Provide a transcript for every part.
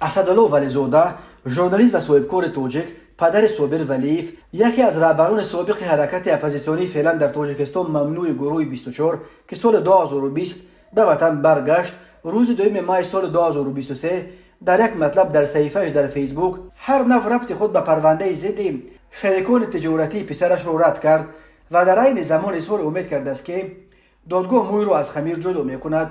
Асадулло Вализода, журналист ва соҳибкори тоҷик, падари Собир Валиев, яке аз раҳбарони собиқи ҳаракати оппозитсионии феълан дар Тоҷикистон мамнӯи гурӯҳи 24, ки соли 2020 ба ватан баргашт, рӯзи 2 майи соли 2023 дар як матлаб дар саҳифааш дар Фейсбук ҳар нав рабти худ ба парвандаи зидди шарикони тиҷоратии писарашро рад кард ва дар айни замон изҳори умед кардааст, ки додгоҳ мӯйро аз хамир ҷудо мекунад.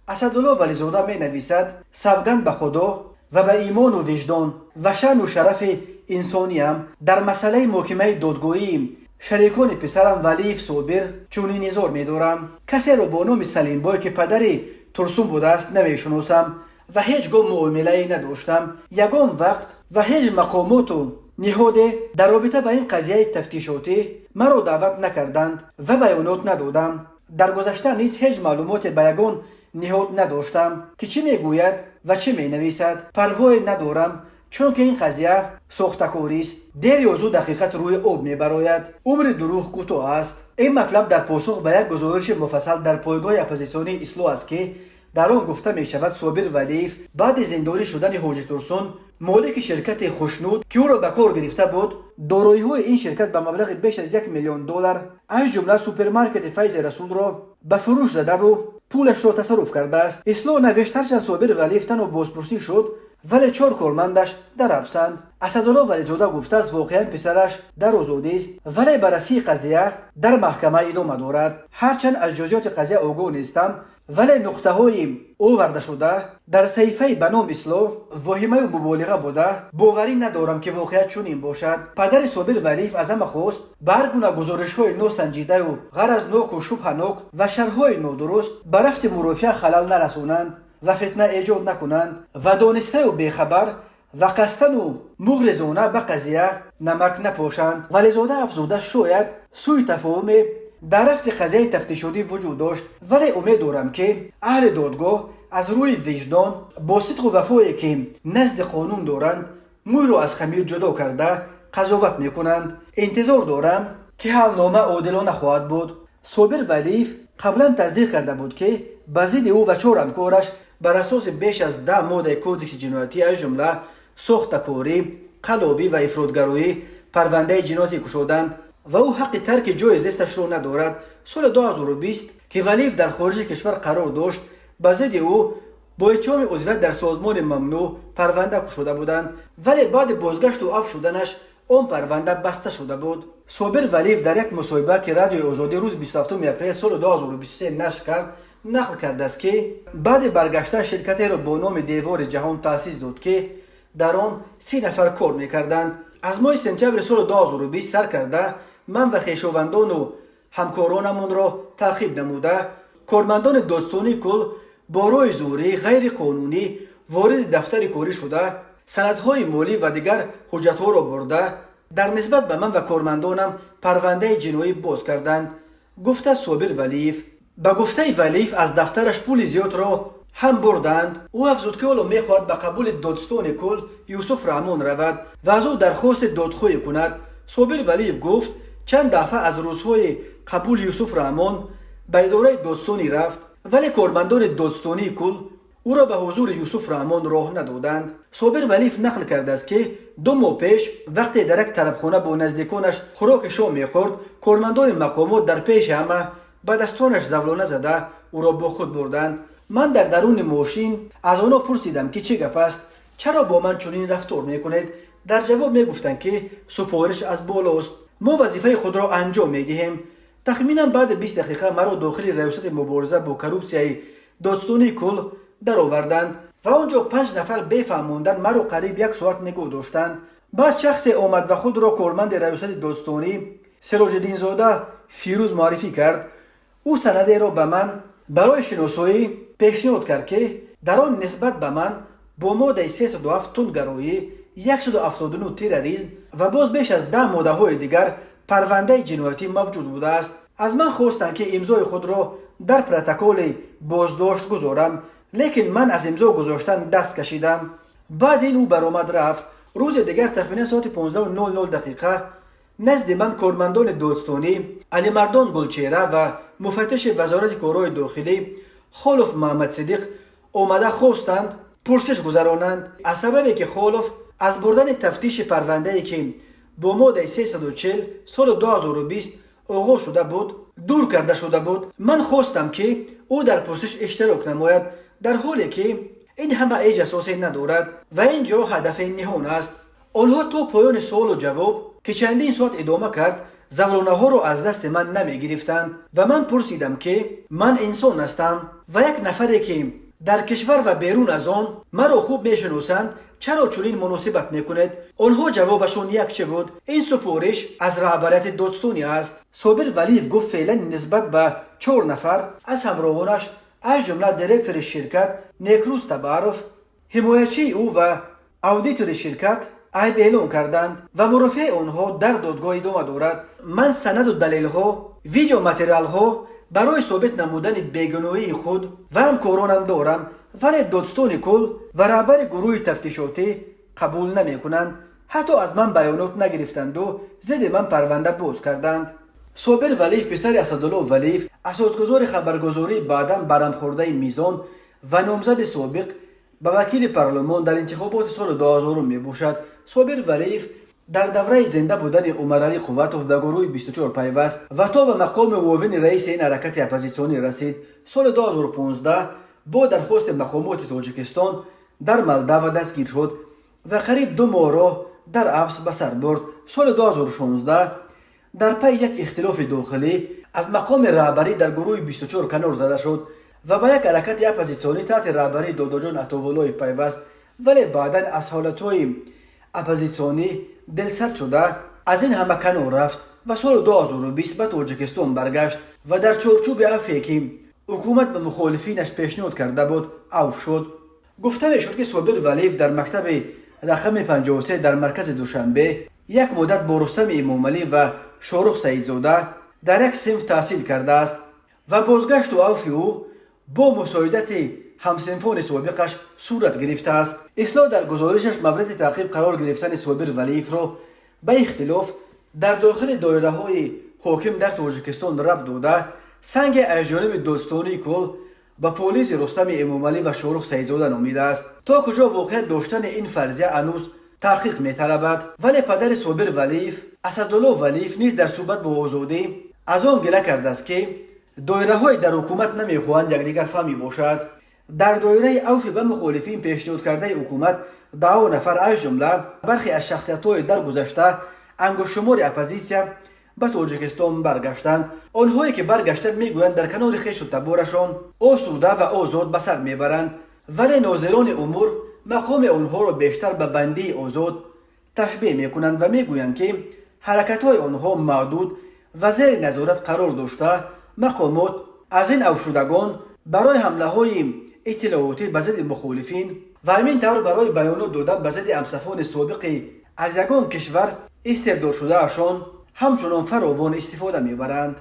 Асадулло Вализода менависад: «Савганд ба Худо ва ба имону виҷдон ва шаъну шарафи инсониям, дар масъалаи муҳокимаи додгоҳии шарикони писарам Валиев Собир чунин изҳор медорам: касеро бо номи Салимбой, ки падари Турсун будааст, намешиносам ва ҳеҷ гоҳ муомилае надоштам. Ягон вақт ва ҳеҷ мақомоту ниҳоде дар робита ба ин қазияи тафтишотӣ маро даъват накарданд ва баёнот надодам. Дар гузашта низ ҳеҷ маълумоте ба ягон ниҳод надоштам, ки чӣ мегӯяд ва чӣ менависад. Парвое надорам, чунки ин қазия сохтакорист. Дер ё зуд ҳақиқат рӯи об мебарояд. Умри дурӯғ кӯтоҳ аст». Ин матлаб дар посух ба як гузориши муфассал дар пойгоҳи оппозитсионии «Ислоҳ» аст, ки дар он гуфта мешавад, Собир Валиев баъди зиндонӣ шудани Ҳоҷи Турсун, молики ширкати «Хушнуд», ки ӯро ба кор гирифта буд, дороиҳои ин ширкат ба маблағи беш аз 1 миллион доллар, аз ҷумла супермаркети Файзи Расулро ба фурӯш задаву пулашро тасарруф кардааст. «Ислоҳ» навишт: ҳарчанд Собир Валиев танҳо бозпурсӣ шуд, вале чор кормандаш дар ҳабсанд. Асадулло Вализода гуфтааст, воқеан писараш дар озодист, вале баррасии қазия дар маҳкама идома дорад. «Ҳарчанд аз ҷузъиёти қазия огоҳ нестам, вале нуқтаҳои овардашуда дар саҳифаи ба ном «Ислоҳ» воҳимаю муболиға буда, боварӣ надорам, ки воқеият чунин бошад». Падари Собир Валиев аз ҳама хост, ба ҳар гуна гузоришҳои носанҷидаю ғаразнок шубҳанок ва шарҳҳои нодуруст ба рафти мурофиа халал нарасонанд ва фитна эҷод накунанд ва донистаю бехабар ва қасдану муғризона ба қазия намак напошанд. Вализода афзуда, шояд сӯи тафоҳуме дар рафти қазияи тафтишотӣ вуҷуд дошт, вале умед дорам, ки аҳли додгоҳ аз рӯи виҷдон, бо сидқу вафое, ки назди қонун доранд, мӯйро аз хамир ҷудо карда қазоват мекунанд. Интизор дорам, ки ҳалнома одилона хоҳад буд. Собир Валиев қаблан тасдиқ карда буд, ки ба зидди ӯ ва чор ҳамкораш бар асоси беш аз 10 моддаи Кодекси ҷиноятӣ, аз ҷумла сохтакорӣ, қаллобӣ ва ифротгароӣ парвандаи ҷиноятӣ кушоданд ва ӯ ҳаққи тарки ҷои зисташро надорад. Соли 2020, ки Валиев дар хориҷи кишвар қарор дошт, ба зидди ӯ бо иттиҳоми узвият дар созмони мамнӯъ парванда кушода буданд, вале баъди бозгашту афв шуданаш он парванда баста шуда буд. Собир Валиев дар як мусоҳиба, ки Радиои Озодӣ рӯзи 27 апрел соли 2023 нашр кард, нақл кардааст, ки баъди баргаштан ширкатеро бо номи «Девори ҷаҳон» таъсис дод, ки дар он 30 нафар кор мекарданд. «Аз моҳи сентябри соли 2020 сар карда ман ва хешовандону ҳамкоронамонро таъқиб намуда, кормандони додстонии кулл бо роҳи зӯрӣ ғайриқонунӣ вориди дафтари корӣ шуда, санадҳои молӣ ва дигар ҳуҷҷатҳоро бурда, дар нисбат ба ман ва кормандонам парвандаи ҷиноӣ боз карданд», гуфта Собир Валиев. Ба гуфтаи Валиев, аз дафтараш пули зиёдро ҳам бурданд. Ӯ афзуд, ки ҳоло мехоҳад ба қабули додстони кулл Юсуф Раҳмон равад ва аз ӯ дархости додхоҳӣ кунад. Собир Валиев гуфт, чанд дафъа аз рӯзҳои қабули Юсуф Раҳмон ба идораи додстонӣ рафт, вале кормандони додстонии кулл ӯро ба ҳузури Юсуф Раҳмон роҳ надоданд. Собир Валиев нақл кардааст, ки 2 моҳ пеш, вақте дар як тарабхона бо наздиконаш хӯроки шом мехӯрд, кормандони мақомот дар пеши ҳама ба дастонаш завлона зада, ӯро бо худ бурданд. «Ман дар даруни мошин аз онҳо пурсидам, ки чӣ гап аст, чаро бо ман чунин рафтор мекунед? Дар ҷавоб мегуфтанд, ки супориш аз болост, мо вазифаи худро анҷом медиҳем. Тахминан баъди 20 дақиқа маро дохили раёсати мубориза бо коррупсияи додстонии кулл дароварданд ва он ҷо панҷ нафар бефаҳмондан маро қариб як соат нигоҳ доштанд. Баъд шахсе омад ва худро корманди раёсати додстонӣ Сироҷиддинзода Фирӯз муаррифӣ кард. Ӯ санадеро ба ман барои шиносоӣ пешниҳод кард, ки дар он нисбат ба ман бо моддаи 307 тундгароӣ, 179 терроризм ва боз беш аз 10 моддаҳои дигар парвандаи ҷиноятӣ мавҷуд будааст. Аз ман хостанд, ки имзои худро дар протоколи боздошт гузорам, лекин ман аз имзо гузоштан даст кашидам. Баъд ин ӯ баромад, рафт. Рӯзи дигар тахминан соати 15:00 дақиқа назди ман кормандони додстонӣ Алимардон Гулчера ва муфаттиши Вазорати корҳои дохилӣ Холов Маҳамадсидиқ омада хостанд. Пурсиш гузаронанд. Аз сабабе ки Холов аз бурдани тафтиши парвандае, ки бо моддаи 340 соли 2020 оғоз шуда буд, дур карда шуда буд, ман хостам, ки ӯ дар пурсиш иштирок намояд, дар ҳоле ки ин ҳама ҳеҷ асосе надорад ва ин ҷо ҳадафи ниҳон аст. Онҳо то поёни суолу ҷавоб, ки чандин соат идома кард, завронаҳоро аз дасти ман намегирифтанд ва ман пурсидам, ки ман инсон ҳастам ва як нафаре, ки дар кишвар ва берун аз он маро хуб мешиносанд, чаро чунин муносибат мекунед? Онҳо ҷавобашон якче буд: ин супориш аз раҳбарияти додстонӣ аст. Собир Валиев гуфт, феълан нисбат ба чор нафар аз ҳамроҳонаш, аз ҷумла директори ширкат Некрӯз Табаров, ҳимоячии ӯ ва аудитори ширкат, айб эълон карданд ва мурофиаи онҳо дар додгоҳ идома дорад. Ман санаду далелҳо, видеоматериалҳо барои собит намудани бегуноҳии худ ва ҳамкоронам дорам, вале додстони кул ва раҳбари гурӯҳи тафтишотӣ қабул намекунанд. Ҳатто аз ман баёнот нагирифтанду зидди ман парванда боз карданд. Собир Валиев писари Асадулло Валиев, асосгузори хабаргузории баъдан барамхӯрдаи Мизон ва номзади собиқ ба вакили парлумон дар интихоботи соли 2000 мебошад. Собир Валиев дар давраи зинда будани Умаралӣ Қувватов ба гурӯҳи 24 пайваст ва то ба мақоми муовини раиси ин ҳаракати оппозитсионӣ расид. Соли 2015 бо дархости мақомоти Тоҷикистон дар Молдава дастгир шуд ва қариб 2 моҳро дар ҳабс ба сар бурд. Соли 2016 дар пайи як ихтилофи дохилӣ аз мақоми раҳбарӣ дар гурӯҳи 24 канор зада шуд ва ба як ҳаракати оппозитсионӣ таҳти раҳбарии Додоҷон Атовуллоев пайваст, вале баъдан аз ҳолатҳои оппозитсионӣ дилсард шуда, аз ин ҳама канор рафт ва соли 2020 ба Тоҷикистон баргашт ва дар чорчӯби афве, ки ҳукумат ба мухолифинаш пешниҳод карда буд, авф шуд. Гуфта мешуд, ки Собир Валиев дар мактаби рақами 53 дар маркази Душанбе як муддат бо Рустами Эмомалӣ ва Шоҳрух Саидзода дар як синф таҳсил кардааст ва бозгашту авфи ӯ бо мусоидати ҳамсинфони собиқаш сурат гирифтааст. Ислоҳ дар гузоришаш мавриди таъқиб қарор гирифтани Собир Валиевро ба ихтилоф дар дохили доираҳои ҳоким дар Тоҷикистон рабт дода, санге аз ҷониби додстонии кул ба полиси Рустами Эмомалӣ ва Шоҳрух Саидзода номидааст. То куҷо воқеият доштани ин фарзия ҳанӯз таҳқиқ металабад, вале падари Собир Валиев, Асадулло Валиев, низ дар суҳбат бо Озодӣ аз он гила кардааст, ки доираҳои дар ҳукумат намехоҳанд якдигарфаҳмӣ бошад. Дар доираи авфи ба мухолифин пешниҳодкардаи ҳукумат даҳо нафар, аз ҷумла бархе аз шахсиятҳои дар гузашта ангуштшумори оппозитсия, ба Тоҷикистон баргаштанд. Онҳое ки баргаштанд, мегӯянд, дар канори хешу таборашон осуда ва озод ба сар мебаранд, вале нозирони умур мақоми онҳоро бештар ба бандии озод ташбеҳ мекунанд ва мегӯянд, ки ҳаракатҳои онҳо маҳдуд ва зери назорат қарор дошта, мақомот аз ин авфшудагон барои ҳамлаҳои иттилоотӣ ба зидди мухолифин ва ҳамин тавр барои баёнот додан ба зидди ҳамсафони собиқи аз ягон кишвар истирдодшудаашон ҳамчунон фаровон истифода мебаранд.